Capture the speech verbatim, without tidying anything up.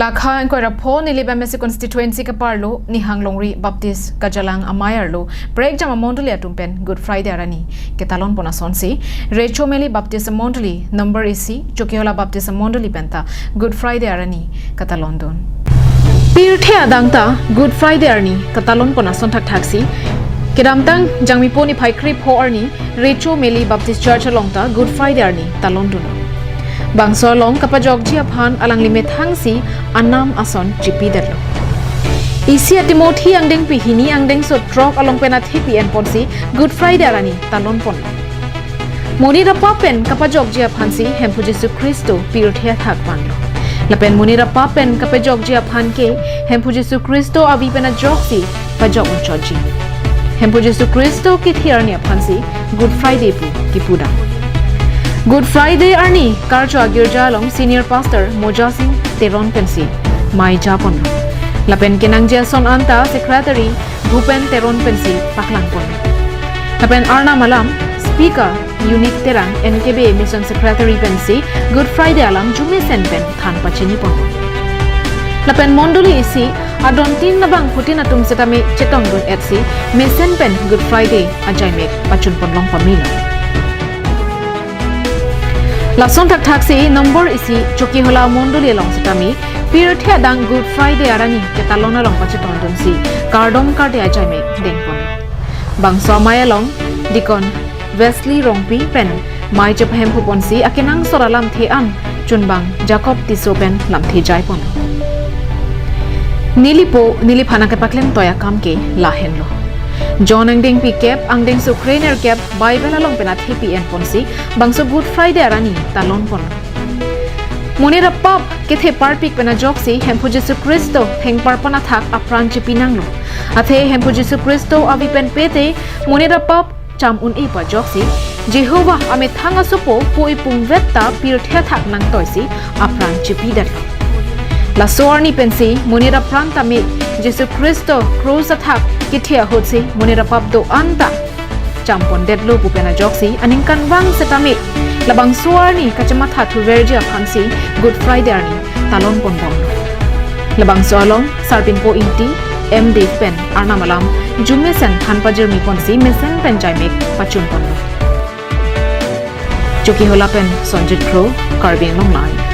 Lakha ingkoi ra pho Nilip M A C constituency keparlo Nihang Longri Baptist Kajalang amei arlo prekjam amondoli atum pen Good Friday arni ketalon pon asonsi Recho Meli Baptist amondoli number isi Chokihola Baptist amondoli penta Good Friday arni ketalon dun. Pirthe adang ta Good Friday arni ketalon pon ason thakthaksi kedamtang Jangmipo niphai krepho arni Recho Meli Baptist Church along ta Good Friday arni talon dun. Bangso along kapajokji aphan alangli methangsi anam ason chipidetlo. Isi a-Timothy angdengpi hini angdengso throk along pen athepi enponsi Good Friday arni talon pon. Monit apap pen kapajokji aphansi Hemphu Jisu Khristo pirthe athak vanglo. Lapen monit apap pen kapajokji aphan ke Hemphu Jisu Khristo avi pen ajoksi pajok unchotji. Hemphu Jisu Khristo kethe arni aphansi Good Friday pu kipudam. Good Friday arni karcho agirja along Senior Pastor Moja Sing Teron pensi mei japon. Lapen kenangji ason anta Secretary Bhupen Teron pensi paklang pon. Lapen Arnam alam Speaker Unique Terang N K B A Mission Secretary pensi Good Friday alam jumesen pen than pachini pon. Lapen mondoli isi adontin labangphutin atum setame chetong dun etsi mesen pen Good Friday ajaimek pachun pon long pamilo. Lason thakthaksi number isi Chokihola mondoli along setame pirthe adang Good Friday arni ketalon along pachetong dunsi kardom karde ajaimek dengpon. Bangso amei along Deacon Wesley Rongpi pen mei chepahemphu ponsi akenangsot alamthe an chunbang Jacob Tisso pen lamthe jaipon. Nelipo neliphan kepaklem toya kam ke lahenlo. John angdengpi kep angdengso krenerkep Bible along pen athepi enponsi bangso Good Friday arni talon pon. Monit apap kethe parpik pen ajoksi Hemphu Jisu Khristo thengparpan athak apran chipinanglo. Athe Hemphu Jisu Khristo avi pen pete monit apap cham un-e pu ajoksi Jehovah amethang asopo pu ipum vet ta pirthe athak nangtoisi apran chipidetlo. Laso arni pensi monit apran tame Jisu Khristo krus athak kethe ahutsi monit apap do-an ta cham pondetlo pu pen ajoksi aningkanvang setame labangso arni kachematha thuverji aphansi Good Friday arni talon pon bomlo. Labangso along Sarpinpo Ingti, M Dev pen Arnam alam jumesen than pajirmi ponsi mesen pen jaimek pachun ponlo. Chokihola pen Sonjit Kro, Karbi Anglong Live.